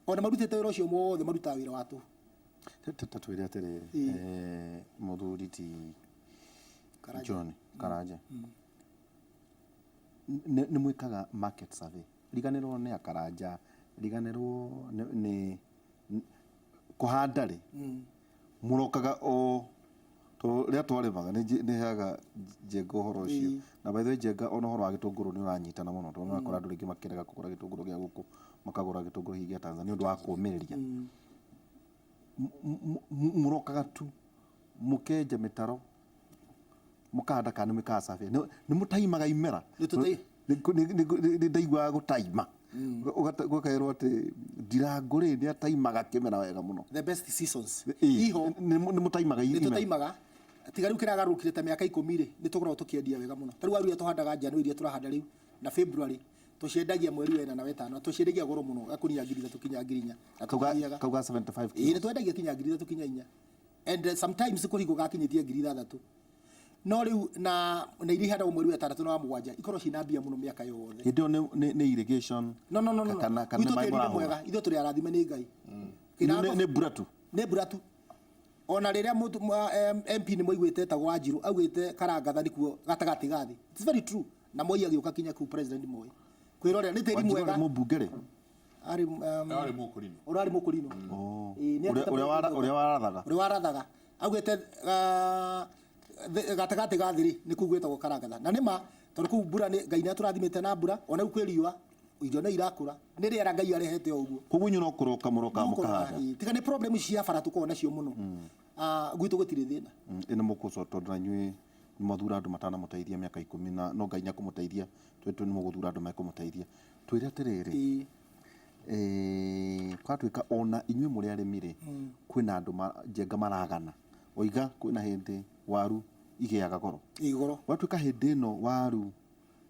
ona marutĩte wĩra ũcio wothe, marutaga wĩra wa tũhũ. Ta twĩre atĩrĩrĩ, mũthuri ti Karanja. John Karanja, nĩ mwĩkaga market survey? Riganĩrwo nĩ Akaranja, riganĩrwo nĩ kũhanda rĩ, mũrokaga o to rĩrĩa twarĩmaga nĩ heaga Njenga ũhoro ũcio. Na by the way, Njenga, ona ũhoro wa gĩtũngũrũ nĩ ũranyitana mũno, tondũ nĩ ũrakora andũ rĩngĩ makĩrega kũgũra gĩtũngũrũ gĩa gũkũ, makagũra gĩtũngũrũ hihi gĩa Tanzania nĩ ũndũ wa kũũmĩrĩria. Mũrokaga tu mũkenja mĩtaro mũkahanda, kana nĩ mwĩkaga survey? Nĩ mũtaimaga imera? Nĩ ndaiguaga gũtaima, gũkaĩrwo atĩ Ndirangũ rĩ, nĩ ataimaga kĩmera wega mũno. The best seasons iho. Nĩ mũtaimaga Nĩ imera? Tũtaimaga, tiga rĩu kĩragarũrũkire ta mĩaka 10 rĩ, nĩ tũkoragwo tũkĩendia wega mũno. Ta rĩu waru iria tũhandaga January, iria tũrahanda rĩu na February, tũciendagia mweri wena na wetano, tũciendagia goro mũno, gakunia 3,000 kinya 4,000 na tũthiaga. Kauga 75 Ĩĩ, kilos. Nĩ twendagia kinya 3,000 kinya 4,000, and sometimes kũringwo gakinyĩtie 6,000. No rĩu na iria ihandagwo mweri wa ĩtandatũ na wa mũgwanja ikorwo ciĩna mbia mũno mĩaka yothe. Hĩndĩ ĩyo nĩ irrigation? No. Kana Gwitũ nĩ maĩ tĩri nĩ mũrahũra? mwega, ithuĩ tũrĩ arathime nĩ Ngai. Nĩ mbura tu? Nĩ mbura tu. Ona rĩrĩa MP nĩ mwaiguĩte etagwo Wanjiru augĩte Karangatha nĩkuo gatagatĩ ga thĩ, it's very true. Na Moi agĩũka kinya kũu, President Moi, kwĩrorera nĩ tĩri Wanjiru mwega. arĩ mũmbunge rĩ? Arĩ Arĩ mũkũrinũ. Ũrarĩ mũkũrinũ. Ĩĩ, nĩ Ũrĩa atĩte ũrĩa warathaga? Ũrĩa warathaga augĩte gatagatĩ ga thĩ rĩ, nĩ kũu gwĩtagwo Karangatha, na nĩ ma, tondũ kũu mbura nĩ Ngai nĩ atũrathimĩte na mbura. Ona rĩu kwĩ riũa, irio no irakũra, nĩ rĩera Ngai arehete o ũguo. Koguo inyuĩ no kũroka mũrokaga mũkahanda? Ĩĩ, tiga nĩ problem cia bara tũkoragwo nacio mũno. Gwitũ gũtirĩ thĩna. Ĩno mũkũco, tondũ na inyuĩ nĩ mwathura andũ matanamũteithia mĩaka 10, na no Ngai nĩakũmũteithia, twĩ nĩ mũgũthura andũ mekũmũteithia. Twĩre atĩrĩrĩ, kwatuĩka ona inyuĩ mũrĩ arĩmi rĩ, kwĩna andũ Njenga maragana oiga kwĩna hĩndĩ waru igĩaga goro. Igoro. Gwatuĩka hĩndĩ ĩno waru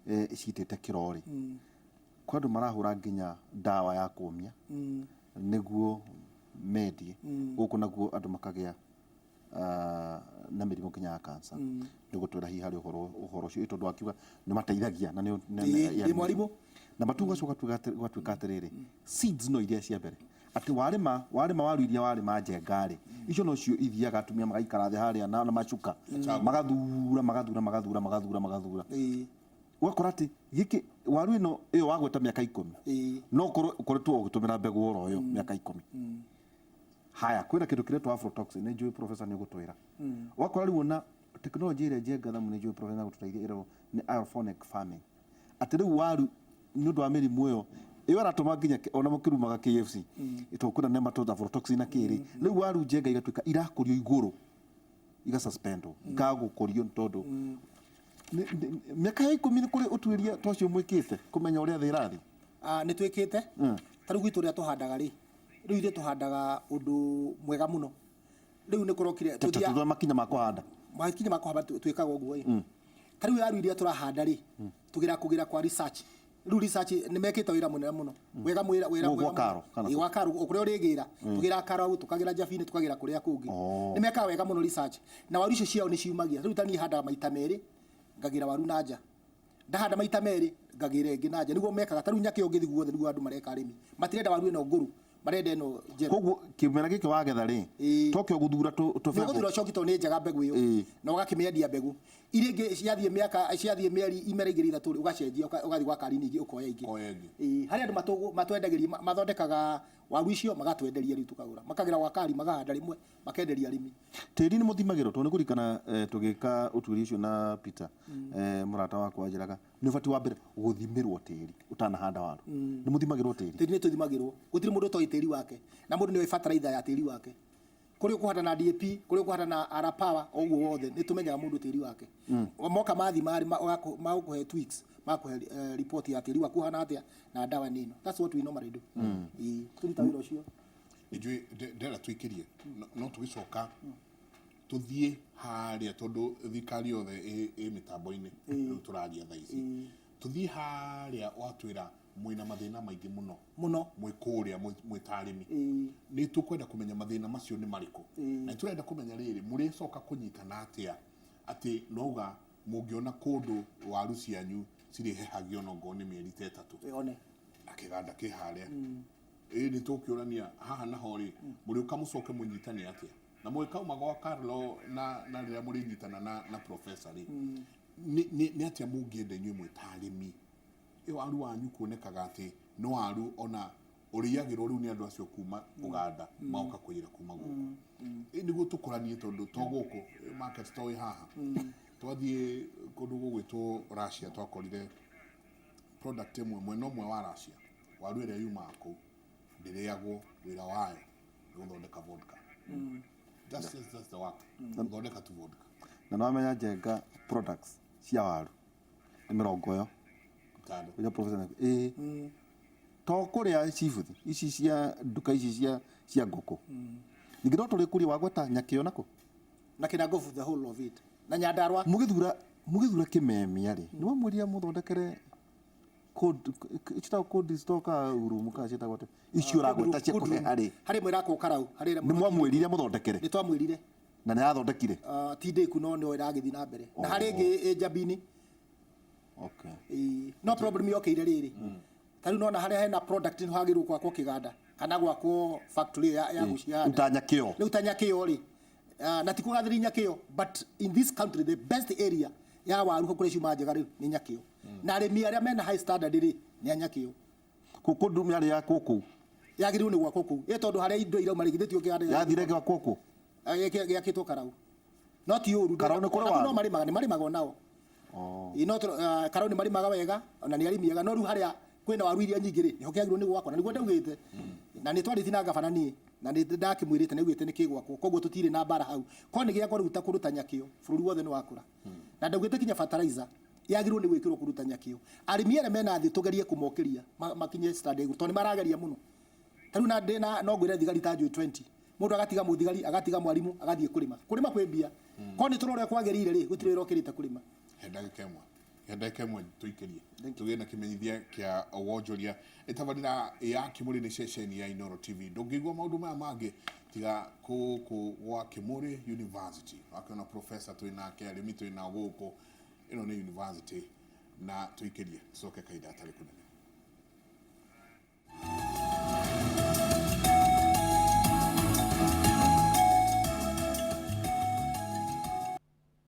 citĩte kĩro rĩ, kwĩ andũ marahũra nginya ndawa ya kũmia nĩguo mendie gũkũ, naguo andũ makagĩa na mĩrimũ nginya ya cancer. Nĩ ũgũtwĩra hihi harĩ ũhoro ũcio, tondũ wakiuga nĩ mateithagia na Ĩĩ, ndĩ mwarimũ. Na matu gwacoka gwatuĩka atĩrĩrĩ, seeds no iria cia mbere atĩ warĩma waru iria warĩma, Njenga rĩ, icio nocio ithiaga atumia magaikara thĩ harĩa na macuka, magathura magathura magathura magathura magathura, ũgakora atĩ gĩkĩ waru ĩno ĩyo wagweta mĩaka 10, no ũkorwo ũkoretwo ũgĩtũmĩra mbegũ oro ĩyo mĩaka 10. Haya, kwĩna kĩndũ kĩretwo aflatoxin, nĩ njũĩ professor nĩ ũgũtwĩra. Ũgakora rĩu ona tekinoronjĩ ĩrĩa, Njenga Thamu, nĩ njũĩ professor nĩ agũtũteithia, ĩragwo nĩ aeroponic farming, atĩ rĩu waru nĩ ũndũ wa mĩrimũ ĩyo ĩratũma nginya ona mũkĩrumaga KFC, tondũ kwĩna nematodes, aflatoxin na kĩrĩ. Rĩu waru, Njenga, igatuĩka irakũrio igũrũ, igasuspendwo, ikaga gũkũrio, nĩ tondũ mĩaka ya 10 nĩ kũrĩ ũtuĩria ta ũcio mwĩkĩte kũmenya ũrĩa thĩ ĩrathiĩ? Nĩ twĩkĩte. Ta rĩu gwitũ ũrĩa tũhandaga rĩ, rĩu ithuĩ tũhandaga ũndũ mwega mũno. Rĩu nĩ kũrokire Tũthuura makinya ma kũhanda. Makinya ma kũhanda twĩkaga ũguo ĩ. Ta rĩu waru iria tũrahanda rĩ, tũgĩra kũgĩra kwa research. Rĩu research nĩ mekĩte wĩra mũnene mũno, wega mwĩra wĩra Gwa mwega Karo, mũno. kana Ĩ, gwa Karo, o kũrĩa ũrĩgĩra, tũgĩra Karo, tũkagĩra Njabini, tũkagĩra kũrĩa kũngĩ. Nĩ mekaga wega mũno research, na waru icio ciao nĩ ciumagia. Rĩu ta niĩ handaga maita merĩ, ngagĩra waru na nja. Ndahanda maita merĩ, ngagĩra ĩngĩ na nja. Nĩguo mekaga. Ta rĩu Nyakĩo ũngĩthiĩ guothe nĩguo andũ mareka arĩmi. Matirenda waru ĩno ngũrũ, marenda ĩno njerũ. Koguo kĩmera gĩkĩ wagetha rĩ, tokĩo gũthura tũbegũ. Nĩũgũthura coki tondũ nĩ njega mbegũ ĩyo. Na ũgakĩmĩendia mbegũ. Iria ingĩ ciathiĩ mĩaka, ciathiĩ mĩeri imera igĩrĩ ithatũ rĩ, ũgacenjia ũgathiĩ gwa Karini ingĩ ũkoya ingĩ. Ũkoya ĩngĩ. Ĩĩ, harĩ andũ matwendagĩria, mathondekaga waru icio magatwenderia rĩu tũkagũra. Makagĩra gwa Kari makahanda rĩmwe makenderia arĩmi. Tĩri nĩ mũthimagĩrwo tondũ nĩ kũririkana tũgĩka ũtuĩria ũcio na Peter, mũrata wakwa anjĩraga nĩ ũbatiĩ wa mbere gũthimĩrwo tĩri ũtanahanda waru. Nĩ mũthimagĩrwo tĩri? Tĩri nĩ tũthimagĩrwo. Gũtirĩ mũndũ ũtoĩ tĩri wake. Na mũndũ nĩ oĩ bataraitha ya tĩri wake. Kũrĩ ũkũhanda na DAP, kũrĩ ũkũhanda na R Power, o ũguo wothe nĩ tũmenyaga mũndũ tĩri wake. Moka mathima rĩ, magũkũhe tweaks, magakũhe report ya tĩri waku ũhana atĩa na ndawa nĩ ĩno. That's what we normally do. Ĩĩ, tũruta wĩra ũcio. Nĩnjũĩ ndĩrenda tũikĩrie, no tũgĩcoka tũthiĩ harĩa tondũ thirikari yothe ĩ mĩtambo-inĩ rĩu tũraria thaa ici. Tũthiĩ harĩa watwĩra mwĩna mathĩna maingĩ mũno. Mũno. Mwĩ kũrĩa mwĩ ta arĩmi. Nĩ tũkwenda kũmenya mathĩna macio nĩ marĩkũ. Na tũrenda kũmenya rĩrĩ, mũrĩcoka kũnyitana atĩa atĩ nwauga mũngĩona kũndũ waru cianyu cirĩhehagio nongorwo nĩ mĩeri ta ĩtatũ. One. Na kĩganda kĩ harĩa. Ĩĩ nĩ tũkĩũrania haha naho rĩ, mũrĩũka mũcoke mũnyitane atĩa? Na mũgĩkauma gwa Carlo na rĩrĩa mũrĩnyitana na professor rĩ, nĩ atĩa mũngĩenda inyuĩ mwĩ ta arĩmi? Ĩ waru wanyu kuonekaga atĩ nĩ waru ona ũrĩagĩrwo rĩu nĩ andũ acio kuma Uganda magoka kũiyĩra kuma gũkũ. Ĩ nĩguo tũkũranie tondũ to gũkũ market to ĩ haha. Twathiĩ kũndũ gũgwĩtwo Russia twakorire product ĩmwe mwena ũmwe wa Russia waru ĩrĩa yumaga kũu ndĩrĩagwo, wĩra wayo nĩ gũthondeka vodka. That's the work. Gũthondeka tu vodka. Na nĩwamenya Njenga products cia waru nĩ mĩrongo ĩyo. Tano. Ũrĩa professor ĩĩ. To kũrĩa cibuthi ici cia nduka ici cia ngũkũ. Ningĩ no tũrĩkũria wagweta Nyakĩo nakũ? Na Kĩnangobu the whole of it. Na Nyandarua. Mũgĩthura kĩmemia rĩ, nĩ wamwĩrire mũthondekere code, ciĩtagwo code store ka room ka ciĩtagwo atĩa? Icio ũragweta cia kũheha rĩ. Harĩ ĩmwe ĩrakwo Karau, harĩ ĩrĩa Nĩ mwamwĩrire mũthondekere? Nĩ twamwĩrire. Na nĩ athondekire? Ti ndĩku no no ĩragĩthiĩ na mbere. Na harĩ ĩngĩ ĩ Njambini. Ĩĩ, no problem yokĩire rĩrĩ. Ta rĩu nona harĩa hena product nĩ hagĩrĩirwo gwakwo kĩganda kana gwakwo factory ya gũcihanda. Rĩu ta Nyakĩo. Rĩu ta Nyakĩo rĩ. Na ti kũgathĩrĩria Nyakĩo, but in this country the best area ya waru kũrĩa ciuma njega rĩ nĩ Nyakĩo. Na arĩmi arĩa mena high standard rĩ nĩ a Nyakĩo. Kũndũ mĩarĩ ya kũkũ. Yagĩrĩirwo nĩ gwakwo kũu. Ĩ tondũ harĩa indo irauma rĩ, githĩ tio kĩganda Yathire gwakwo kũ? Gĩakĩtwo Karau. No ti ũru. Karau nĩ kũrĩ Ona waru? No marĩmaga, nĩ marĩmaga onao. Ĩ, no Karau nĩ marĩmaga wega, ona nĩ arĩmi ega, no rĩu harĩa kwĩna waru iria nyingĩ rĩ, nĩho kĩagĩrĩirwo nĩ gwakwo, na nĩguo ndaugĩte. Na nĩ twarĩtie na gabana niĩ, na nĩ ndakĩmwĩrĩte, na augĩte nĩ kĩgwakwo, koguo tũtirĩ na mbara hau. Korwo nĩ gĩakwo rĩu ta kũndũ ta Nyakĩo, bũrũri wothe nĩ wakũra. Na ndaugĩte kinya fertilizer yagĩrĩirwo nĩ gwĩkĩrwo kũndũ ta Nyakĩo. Arĩmi arĩa mena thĩ tũgerie kũmokĩria, makinye standard igũrũ, tondũ nĩ marageria mũno. Ta rĩu na ndĩna, no ngwĩre thigari ta njũĩ 20. Mũndũ agatiga mũthigari, agatiga mwarimu, agathiĩ kũrĩma. Kũrĩma kwĩ mbia. Korwo nĩ tũrora ũrĩa kwagĩrĩire rĩ, gũtirĩ wĩra ũkĩrĩte kũrĩma. He ndagĩka ĩmwe. He ndagĩka ĩmwe tũikĩrie. Tũgĩe na kĩmenyithia kĩa wonjoria. Ĩtabarĩra ya Kĩmũrĩ nĩ ceceni ya Inooro TV. Ndũngĩigua maũndũ maya mangĩ tiga gũkũ gwa Kĩmũrĩ University. Wakĩona professor twĩ nake, arĩmi twĩ nao gũkũ. Ĩno nĩ university na tũikĩrie. Tũcoke kahinda gatarĩ kũnene.